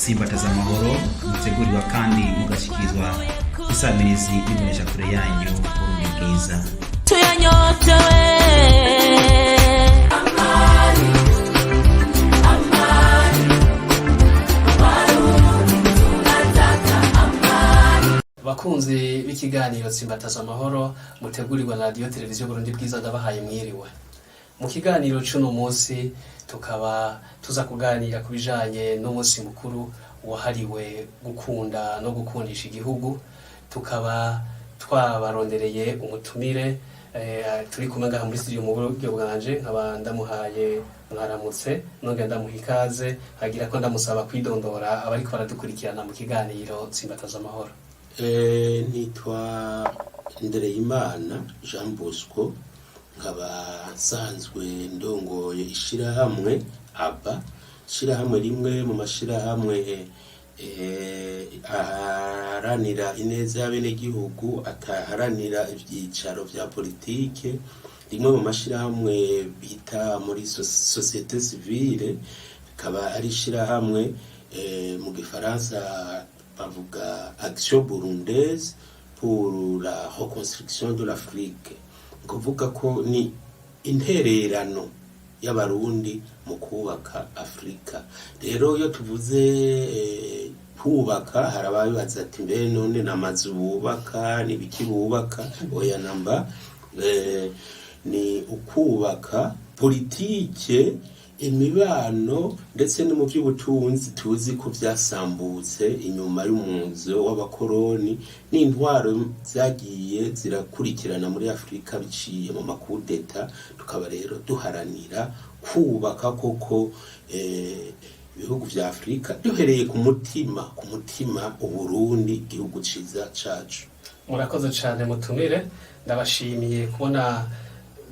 Tsimbataza Amahoro, mutegurirwa kandi mugashikirizwa isamirizi n'imboneshakure yanyu Burundi Bwiza. Tuyanyotewe. Bakunzi b'ikiganiro Tsimbataza Amahoro mutegurirwa na Radiyo Televiziyo Burundi Bwiza, ndabahaye mwiriwe. Mu kiganiro c'uno munsi tukaba tuza kuganira ku bijanye n'umunsi mukuru wahariwe gukunda no gukundisha igihugu. Tukaba twabarondereye umutumire turi kumwe ngaha muri studio mu buryo bwanje, nkaba ndamuhaye mwaramutse, nongera ndamuha ikaze, hagira ko ndamusaba kwidondora abariko baradukurikirana mu kiganiro Tsimbataza Amahoro. Nitwa Ndereyimana Jean Bosco, nkaba nsanzwe ndongoye ishirahamwe ABBA, ishirahamwe rimwe mu mashirahamwe aharanira ineza y'abenegihugu, ataharanira ivyicaro vya politike, rimwe mu mashirahamwe bita muri société civile, rikaba ari ishirahamwe mu gifaransa bavuga Action Burundaise pour la Reconstruction de l'Afrique, kuvuga ko ni intererano y'Abarundi mu kubaka Afurika. Rero iyo tuvuze kubaka, hari ababibaza ati: "Mbe none ni amazu bubaka, ni ibiki bubaka?" Oya namba, ni ukubaka politike, imibano ndetse no mu by'ubutunzi tuzi ko byasambutse inyuma y'umuzo w'abakoroni n'intwaro zagiye zirakurikirana muri Afurika biciye mu makudeta. Tukaba rero duharanira kubaka koko ibihugu vya Afurika duhereye ku mutima Uburundi, igihugu ciza cacu. Murakoze cyane mutumire, ndabashimiye kubona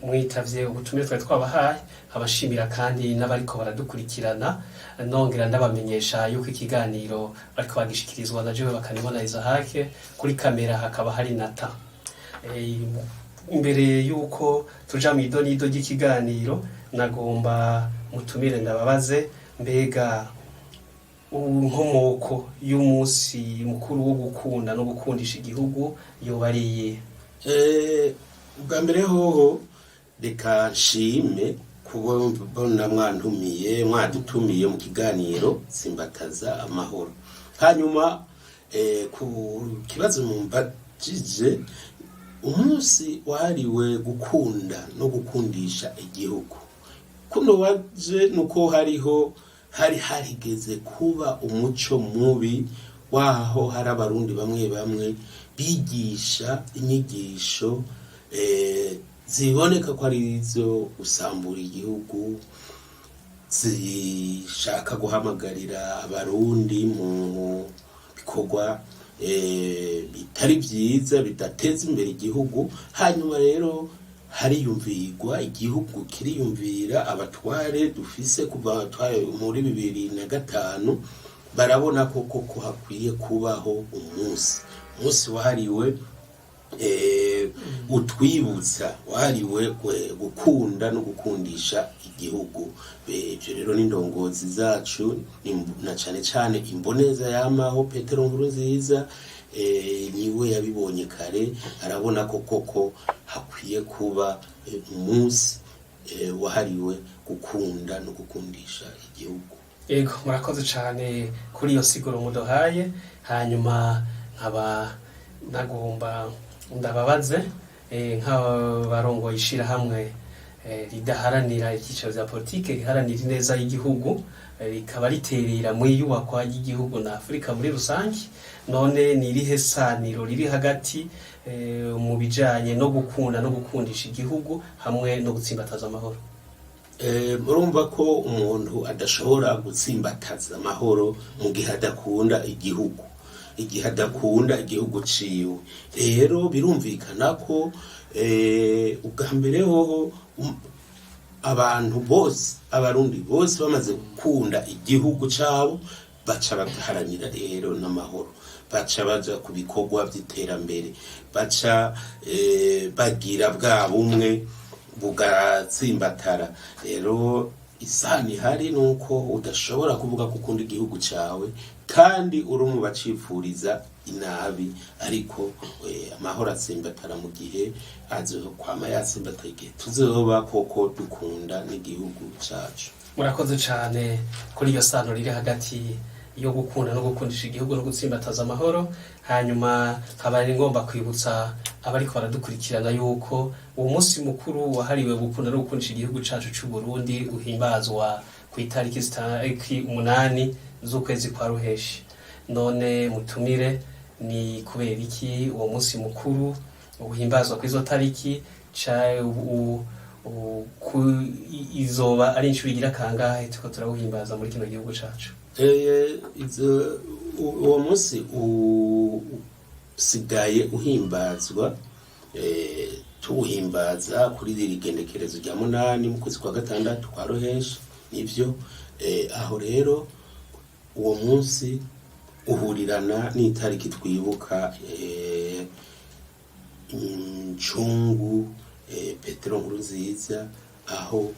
mwitavye ubutumire twari twabahaye. Abashimira kandi n'abariko baradukurikirana, nongera ndabamenyesha yuko ikiganiro bariko bagishikirizwa na jewe Bakanibona Isahake, kuri kamera hakaba hari Nata. Imbere yuko tuja mu idonido ry'ikiganiro, nagomba mutumire ndababaze: mbega inkomoko y'umunsi mukuru wo gukunda no gukundisha igihugu yoba ari iyihe? Ubwa mbere hoho reka nshime kubona mwantumiye, mwadutumiye mu kiganiro Tsimbataza Amahoro. Hanyuma ku kibazo mumbajije, umunsi wahariwe gukunda no gukundisha igihugu kuno waje nuko hariho hari harigeze kuba umuco mubi waho hari Abarundi bamwe bamwe bigisha inyigisho ziboneka ko ari izo gusambura igihugu, zishaka guhamagarira Abarundi mu bikorwa bitari byiza, bidateza imbere igihugu. Hanyuma rero hariyumvirwa, igihugu kiriyumvira, abatware dufise kuva abatware muri 2005 barabona ko koko hakwiye kubaho umunsi wahariwe utwibutsa, wahariwe gukunda no gukundisha igihugu. Ivyo rero n'indongozi zacu, na cane cane imboneza yamaho Petero Nkurunziza, niwe yabibonye kare, arabona ko koko hakwiye kuba umunsi wahariwe gukunda no gukundisha igihugu. Ego, murakoze cyane kuri iyo siguro muduhaye. Hanyuma nkaba nagomba ndababaze nk'abarongoye ishirahamwe ridaharanira ibyicaro vya politike, riharanira ineza y'igihugu, rikaba riterera mu iyubakwa ry'igihugu na Afurika muri rusange, none ni irihe saniro riri hagati mu bijanye no gukunda no gukundisha igihugu hamwe no gutsimbataza amahoro? Murumva ko umuntu adashobora gutsimbataza amahoro mu gihe adakunda igihugu, igihe adakunda igihugu ciwe. Rero birumvikana ko ubwa mbere hoho abantu bose, Abarundi bose bamaze gukunda igihugu cabo, baca bagaharanira rero n'amahoro, baca baja ku bikorwa vy'iterambere, baca bagira bwa bumwe bugatsimbatara. Rero Isano ihari ni uko udashobora kuvuga ko ukunda igihugu cyawe kandi uri mu bacifuriza inabi. Ariko amahoro atsimbatara mu gihe azokwama yatsimbataye, igihe tuzoba koko dukunda n'igihugu cyacu. Murakoze cyane kuri iyo sano riri hagati yo gukunda no gukundisha igihugu no gutsimbataza amahoro. Hanyuma nkaba ari ngomba kwibutsa abariko baradukurikirana yuko uwo munsi mukuru wahariwe gukunda no gukundisha igihugu cacu c'u Burundi uhimbazwa ku itariki 8 z'ukwezi kwa Ruheshi. None mutumire, ni kubera iki uwo munsi mukuru uhimbazwa kw'izo tariki? Ca izoba ari inshuro igira kangahe turiko turawuhimbaza muri kino gihugu cacu? Uwo munsi usigaye uhimbazwa, tuwuhimbaza kuri riri genekerezo rya 8 mu kwezi kwa gatandatu kwa Ruheshi, nivyo. Aho rero uwo munsi uhurirana n'itariki twibuka incungu Petero Nkurunziza, aho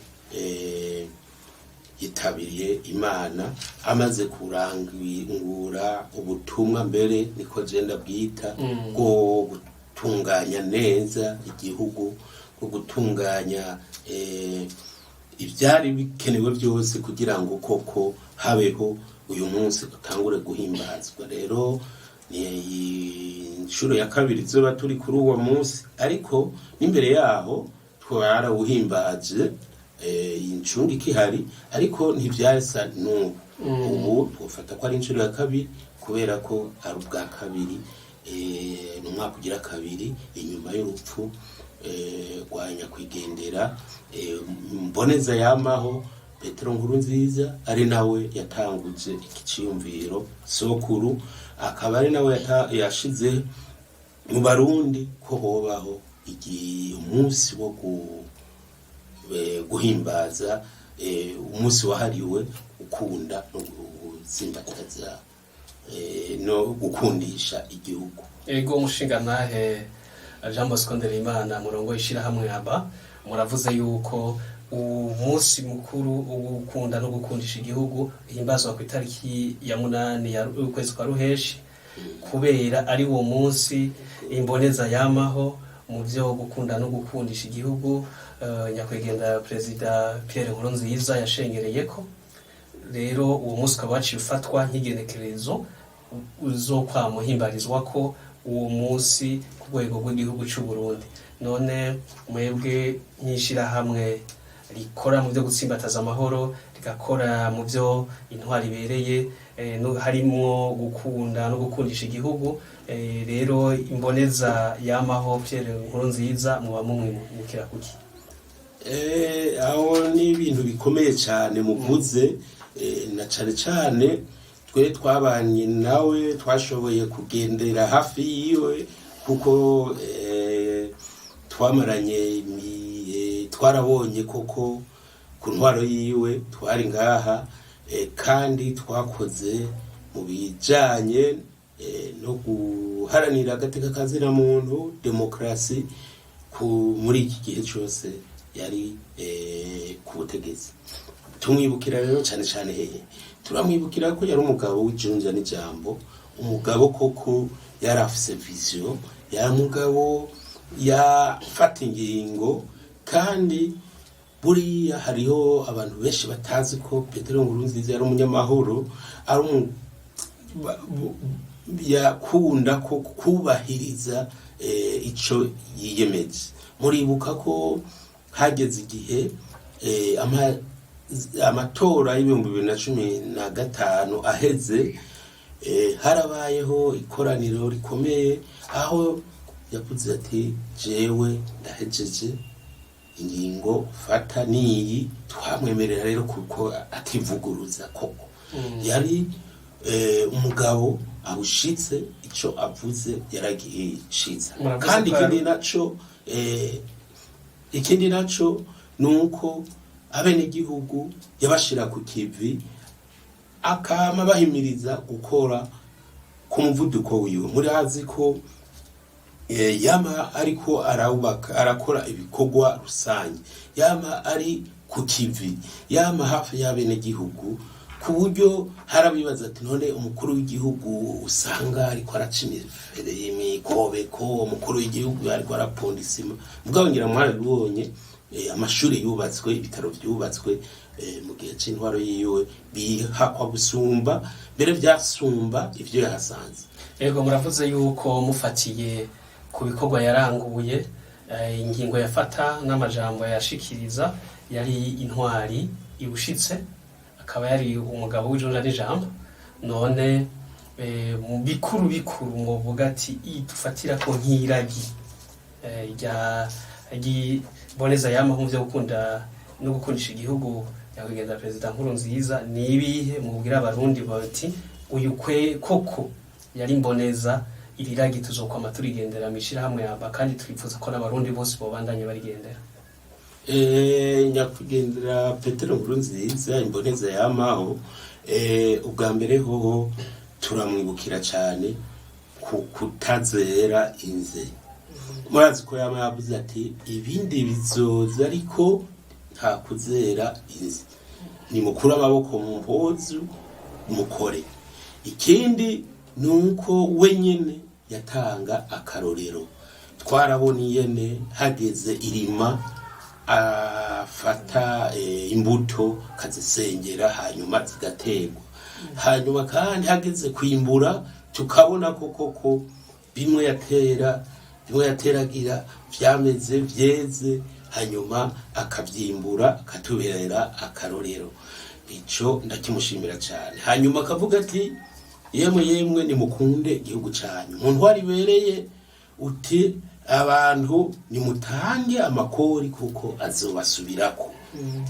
yitabiriye Imana amaze kurangura ubutumwa, mbere niko jenda bwita, bwo gutunganya neza igihugu, bwo gutunganya ibyari bikenewe byose kugira ngo koko habeho uyu munsi utangure guhimbazwa. Rero ni inshuro ya kabiri tuzoba turi kuri uwo munsi, ariko n'imbere yaho twarawuhimbaje iyi ncungu ikihari, ariko ntivyasa n'ubu. Ubu twofata ko ari inshuro ya kabiri kubera ko ari ubwa kabiri, ni umwaka ugira kabiri inyuma y'urupfu rwa nyakwigendera mboneza yamaho Petero Nkurunziza, ari nawe yatanguje iki ciyumviro sokuru, akaba ari nawe yashize mu Barundi ko hobaho umunsi wo guhimbaza umunsi wahariwe gukunda no gutsimbataza no gukundisha igihugu. Ego, umushingantahe Jean Bosco Ndereyimana, murongo ishirahamwe aba, muravuze yuko umunsi mukuru wo gukunda no gukundisha igihugu himbazwa ku itariki ya 8 y'ukwezi kwa Ruheshi kubera ari uwo munsi imboneza yamaho mu byo gukunda no gukundisha igihugu, nyakwigendera Perezida Pierre Nkurunziza yashengereyeko. Rero uwo munsi ukaba waciye ufatwa nk'igenekerezo uzokwamuhimbarizwa ko uwo munsi ku rwego rw'igihugu cy'u Burundi. None mwebwe nk'ishirahamwe rikora mu byo gutsimbataza amahoro, rigakora mu byo intwari ibereye, harimwo gukunda no gukundisha igihugu, rero imboneza yamaho Pierre Nkurunziza muba mumwibukira kuki? Aho ni ibintu bikomeye cyane muvuze, na cane cane twe twabanye nawe, twashoboye kugendera hafi yiwe kuko twamaranye twarabonye koko ku ntwaro yiwe twari ngaha, kandi twakoze mu bijanye no guharanira agateka kazina muntu, demokarasi, muri iki gihe cyose yari ku butegetsi. Tumwibukira rero cyane cyane hehe? Turamwibukira ko yari umugabo w'ijunja n'ijambo, umugabo koko yari afise vision, yari umugabo yafata ingingo. Kandi buriya hariho abantu benshi batazi ko Petero Nkurunziza yari umunyamahoro, ari yakunda ko kubahiriza ico yiyemeje. Muribuka ko hageze igihe amatora y'2015 aheze, harabayeho ikoraniro rikomeye aho yavuze ati: "Jewe ndahejeje, ingingo fata niyi." Twamwemerera rero kuko ativuguruza koko yari umugabo abushitse, ico avuze yaragishitse. Muravuze Kandi ko ikindi naco nuko abenegihugu yabashira ku kivi, akama bahimiriza gukora ku muvuduko wiwe. Murazi ko yama ariko arubaka, arakora ibikorwa rusange, yama ari ku ku kivi, yama hafi y'abenegihugu, ku buryo harabibaza ati none umukuru w'igihugu usanga ariko araca imikobeko, umukuru w'igihugu ariko arapunda isima. Mugabo ngira mwarabibonye, amashuri yubatswe, ibitaro byubatswe mu gihe c'intwaro yiwe bihakwa gusumba, mbere vyasumba ivyo yahasanze. Ego, muravuze yuko mufatiye ku bikorwa yaranguye, ingingo yafata n'amajambo yashikiriza, yari intwari ibushitse, akaba yari umugabo w'ijunja n'ijambo. None mu bikuru bikuru mwovuga ati dufatira ko nk'iragi rya ryiboneza yamaho mu vyo gukunda no gukundisha igihugu nyakwigendera Perezida Nkurunziza ni ibihe, mubwira Abarundi bati uyu kwe koko yari imboneza, iri ragi tuzokwama turigendera mw'ishirahamwe yamba, kandi twifuza ko n'Abarundi bose bobandanye barigendera? Nyakwigendera Petero Nkurunziza, imboneza yamaho, ubwa mbere hoho turamwibukira cyane ku kutazera inze. Murazi ko yama yavuze ati ibindi bizoza, ariko nta kuzera inze, nimukure amaboko mu mpuzu mukore. Ikindi ni uko we nyene yatanga akarorero. Twarabona iyene hageze irima afata imbuto akazisengera, hanyuma zigaterwa, hanyuma kandi hageze kwimbura tukabona ko koko bimwe yatera, bimwe yateragira vyameze, vyeze, hanyuma akavyimbura, akatubera akarorero. Ico ndakimushimira cyane. Hanyuma akavuga ati yemwe yemwe, nimukunde igihugu cyanyu, mu ntwari ibereye, uti abantu nimutange amakori kuko azobasubirako.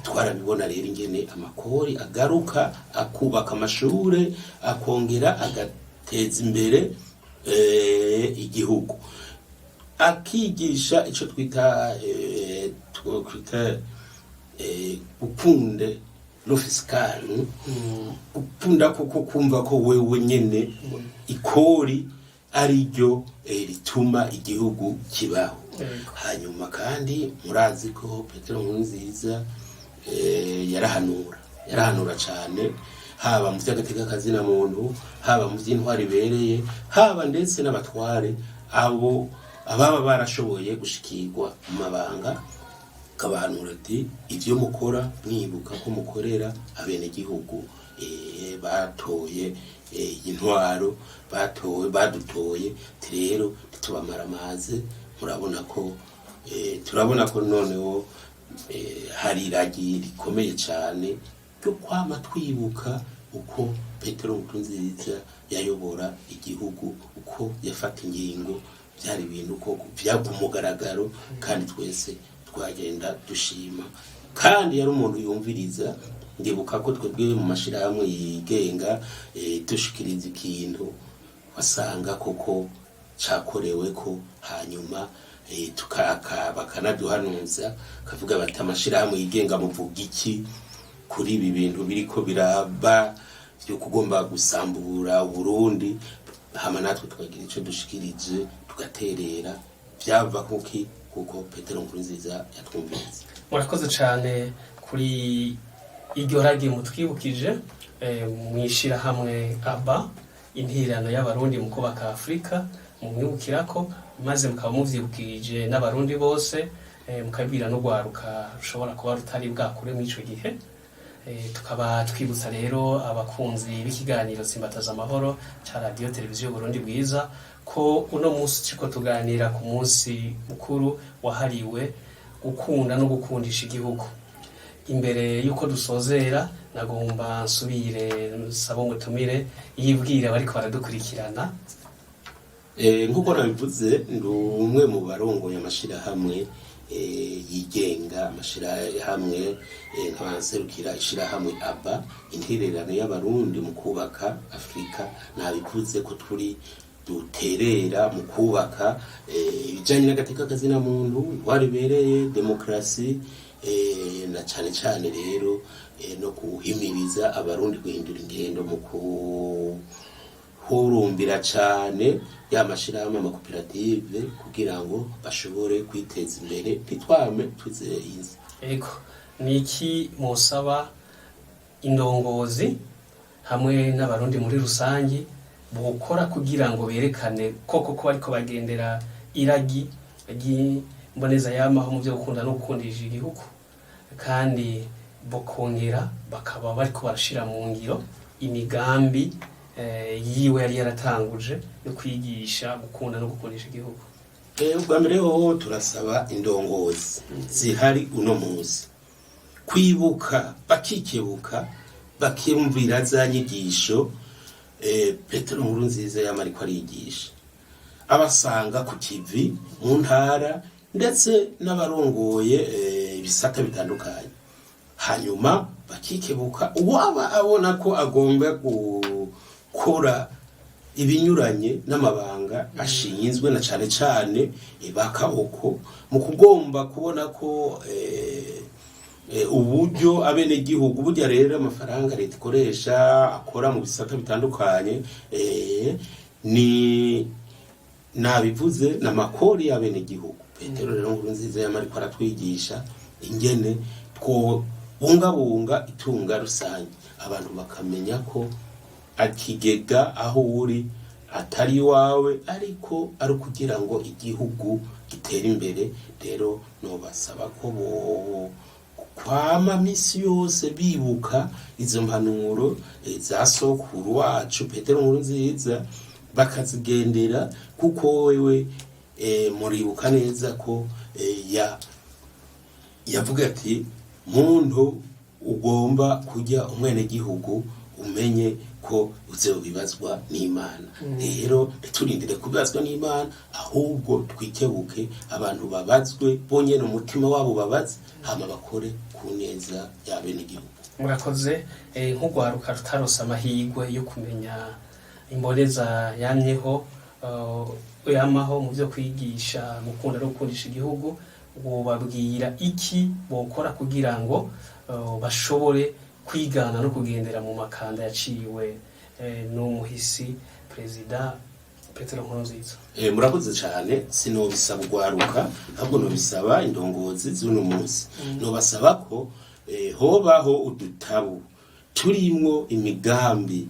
Twarabibona rero ingene amakori agaruka akubaka amashure, akongera agateza imbere igihugu, akigisha ico twita twokwita ukunde le fiscal, gukunda koko kumva ko wewe nyene ikori ari ryo rituma igihugu kibaho. Hanyuma kandi murazi ko Petero Nkurunziza yarahanura cyane, haba mu by'agateka kazina muntu, haba mu by'intwari ibereye, haba ndetse n'abatware abo ababa barashoboye gushikirwa mu mabanga, akabahanura ati ibyo mukora mwibuka ko mukorera abenegihugu batoye intwaro, batowe, badutoye. Ati rero ntitubamara amazi. Murabona ko turabona ko noneho hari iragi rikomeye cyane ryo kwama twibuka uko Petero Nkurunziza yayobora igihugu, uko yafata ingingo. Byari ibintu ko bya ku mugaragaro, kandi twese twagenda dushima. Kandi yari umuntu yumviriza. Ndibuka ko twebwe mu mashyirahamwe yigenga dushikiriza ikintu, wasanga koko cakorewe ko, hanyuma bakanaduhanuza, kavuga bati amashirahamwe yigenga muvuga iki kuri ibi bintu biriko biraba byo kugomba gusambura Burundi? Hama natwe tukagira ico dushikirije, tugaterera. Vyava kuki? Kuko Petero Nkurunziza yatwumviriza. Murakoze cyane kuri iryo ragi mutwibukije mw'ishirahamwe ABBA, intererano y'Abarundi mu kubaka Afurika, mumwibukirako, maze mukaba muvyibukije n'Abarundi bose, mukabibwira n'urwaruka rushobora kuba rutari bwakure muri ico gihe. Tukaba twibutsa rero abakunzi b'ikiganiro Tsimbataza Amahoro ca Radiyo Televiziyo Burundi Bwiza ko uno munsi turiko tuganira ku munsi mukuru wahariwe gukunda no gukundisha igihugu. Imbere y'uko dusozera, nagomba nsubire nsaba umutumire yibwira bariko baradukurikirana. Nk'uko nabivuze, ndi umwe mu barongoye amashirahamwe yigenga, amashirahamwe nkaba nserukira ishirahamwe ABBA, intererano y'Abarundi mu kubaka Afurika. Nabivuze ko turi duterera mu kubaka ibijanye n'agateka kazina muntu, intwaro ibereye, demokarasi, na cane cane rero no guhimiriza Abarundi guhindura ingendo mu kuhurumbira cane ya mashirahamwe, amakoperative, kugira ngo bashobore kwiteza imbere, ntitwame twizeye inzi. Ego. Ni iki musaba indongozi hamwe n'Abarundi muri rusange bokora kugira ngo berekane koko ko bariko bagendera iragi ry'imboneza yamaho mu byo gukunda no gukundisha igihugu, kandi bokongera bakaba bariko barashira mu ngiro imigambi yiwe yari yaratanguje yo kwigisha gukunda no gukundisha igihugu? Ubwa mbere hoho turasaba indongozi zihari uno munsi kwibuka, bakikebuka, bakiyumvira za nyigisho Petero Nkurunziza yama ariko arigisha abasanga ku kivi mu ntara, ndetse n'abarongoye ibisata bitandukanye, hanyuma bakikebuka. Uwaba abona ko agomba gukora ibinyuranye n'amabanga ashinzwe, na cane cane bakaboko mu kugomba kubona ko uburyo abenegihugu, burya rero amafaranga leta ikoresha akora mu bisata bitandukanye, ni nabivuze na makori y'abenegihugu. Petero rero Nkurunziza yama ariko aratwigisha ingene twobungabunga itunga rusange, abantu bakamenya ko akigega aho uri atari iwawe, ariko ari ukugira ngo igihugu gitere imbere. Rero nobasaba ko bo kwama misi yose bibuka izo mpanuro za sokuru wacu Petero Nkurunziza, bakazigendera, kuko wewe muribuka neza ko yavuga ati: "Muntu ugomba kujya umwenegihugu, umenye ko uzobibazwa n'Imana." Rero ntiturindire kubibazwa n'Imana, ahubwo twikebuke, abantu babazwe bonyene umutima wabo babaze, hama bakore ku neza y'abenegihugu. Murakoze. Nk'urwaruka rutarose amahirwe yo kumenya imboneza yamyeho, yamaho mu byo kwigisha gukunda no gukundisha igihugu, wobabwira iki bokora kugira ngo bashobore kwigana no kugendera mu makanda yaciwe n'umuhisi Perezida Petero Nkurunziza? Murakoze cyane. Sinobisaba urwaruka, ahubwo nobisaba indongozi z'uno munsi. Nobasaba ko hobaho udutabu turimwo imigambi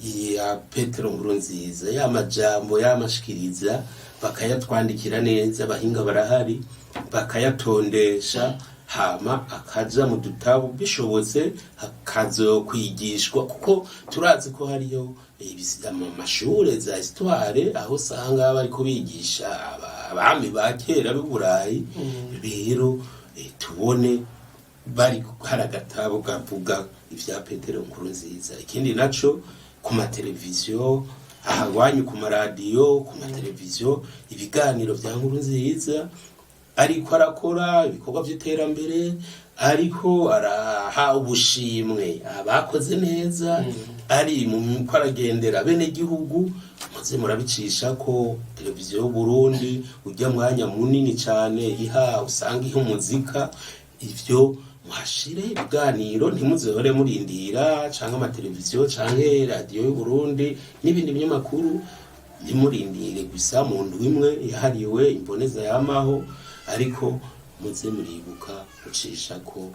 ya Petero Nkurunziza, ya majambo y'amashikiriza, bakayatwandikira neza, abahinga barahari, bakayatondesha, hama akaja mu dutabu, bishobotse hakazokwigishwa, kuko turazi ko hariyo amashure za histoire aho usanga bariko bigisha abami ba kera b'i Burayi. Rero tubone bari hari agatabo kavuga ivya Petero Nkurunziza. Ikindi naco, ku mateleviziyo aha iwanyu, ku maradiyo, ku mateleviziyo, ibiganiro vya Nkurunziza ariko arakora ibikorwa vy'iterambere, ariko araha ubushimwe abakoze neza, ari mu ko aragendera bene gihugu, muze murabicisha ko televiziyo y'Uburundi ujya mwanya munini cyane iha usanga iha umuzika, ivyo muhashire ibiganiro, ntimuzohore murindira, canke amateleviziyo canke radiyo y'Uburundi n'ibindi binyamakuru, ntimurindire gusa mu ndwi imwe yahariwe imboneza yamaho, ariko muze muribuka gucisha ko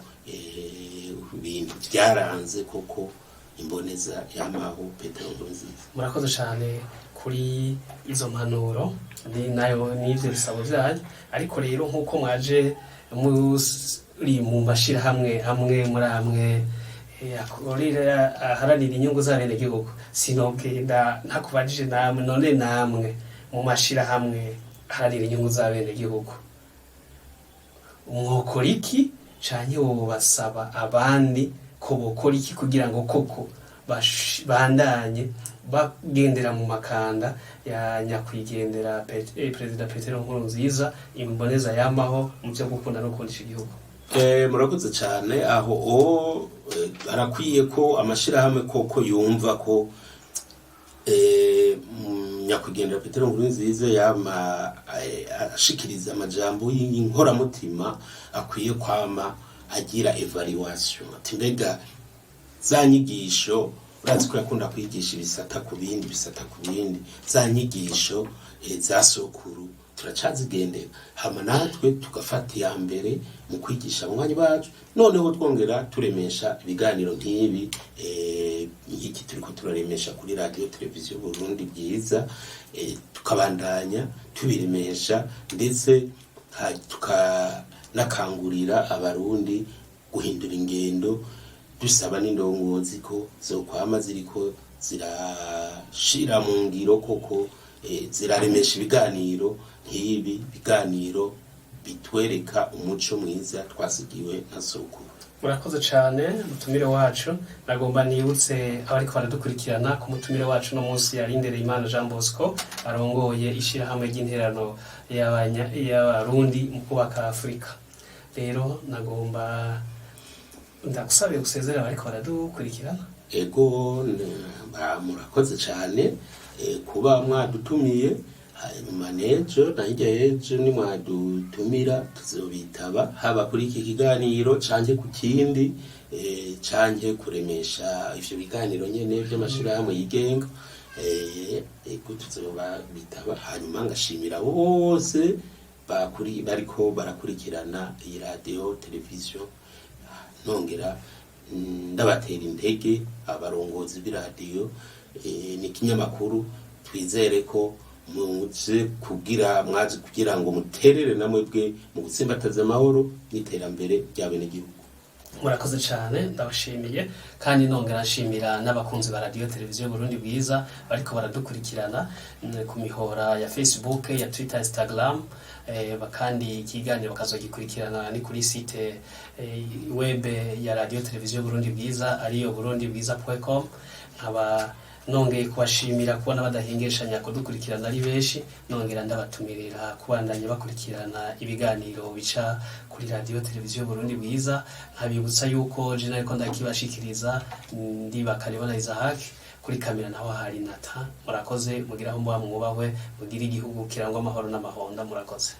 ibintu byaranze koko imboneza yamaho Petero Nkurunziza. Murakoze cyane kuri izo mpanuro ni nayo n'ivyo bisabo byanyu. Ariko rero nk'uko mwaje muri mu mashirahamwe amwe muri amwe akorera aharanira inyungu z'abenegihugu, sinogenda ntakubajije namwe. None namwe mu mashirahamwe aharanira inyungu z'abenegihugu mwokora iki, canke wobasaba abandi ko bokora iki kugira ngo koko bandanye bagendera mu makanda ya nyakwigendera Perezida Petero Nkurunziza, imboneza yamaho mu byo gukunda no gukundisha igihugu? Murakoze cyane. Aho o harakwiye ko amashirahamwe koko yumva ko nyakwigendera Petero Nkurunziza yama ashikiriza amajambo y'inkoramutima, akwiye kwama agira evaluation, ati mbega za nyigisho, urazi ko yakunda kwigisha ibisata ku bindi, ibisata ku bindi, za nyigisho za sokuru. Turacazigendera, hama natwe tugafata iya mbere mu kwigisha abanywanyi bacu, noneho twongera turemesha ibiganiro nk'ibi, nk'iki turiko turaremesha kuri Radiyo Televiziyo Burundi Bwiza, tukabandanya tubiremesha, ndetse tukanakangurira Abarundi guhindura ingendo, dusaba n'indongozi ko zokwama ziriko zirashira mu ngiro koko, ziraremesha ibiganiro nk'ibi, biganiro bitwereka umuco mwiza twasigiwe na sokuru. Murakoze cyane, mutumire wacu. Nagomba nibutse abariko baradukurikirana ku mutumire wacu no munsi yarindereye Imana Jean Bosco, arongoye ishyirahamwe ry'interano y'Abarundi mu kubaka Afurika. Rero nagomba ndagusabiye gusezerera abariko baradukurikirana. Ego, murakoze cyane kuba mwadutumiye. Hanyuma n'ejo na hirya y'ejo nimwadutumira tuzobitaba, haba kuri iki kiganiro canke ku kindi, canke kuremesha ivyo biganiro nyene vy'amashirahamwe yigenga. Ego, tuzobitaba. Hanyuma ngashimira abo bose bariko barakurikirana iyi radiyo televiziyo, nongera ndabatera intege abarongozi b'iradiyo n'ikinyamakuru. Twizere ko muze kugira mwazi kugira ngo muterere namwebwe mu gutsimbataza amahoro n'iterambere rya benegihugu. Murakoze cyane, ndabashimiye kandi nongera nshimira n'abakunzi ba Radiyo Televiziyo Burundi Bwiza bariko baradukurikirana ku mihora ya Facebook, ya Twitter, Instagram, kandi ikiganiro bakazogikurikirana ni kuri site web ya Radiyo Televiziyo Burundi Bwiza, ariyo burundibwiza.com. Nkaba nongeye kubashimira kubona badahengeshanya kudukurikirana ari benshi, nongera ndabatumirira kubandanya bakurikirana ibiganiro bica kuri Radiyo Televiziyo Burundi Bwiza. Nkabibutsa yuko je nariko ndakibashikiriza ndi Bakaribona Isaac, kuri kamera naho hari Nata. Murakoze, mugire aho muba mwubahwe, mugire igihugu kirangwa amahoro n'amahonda. Murakoze.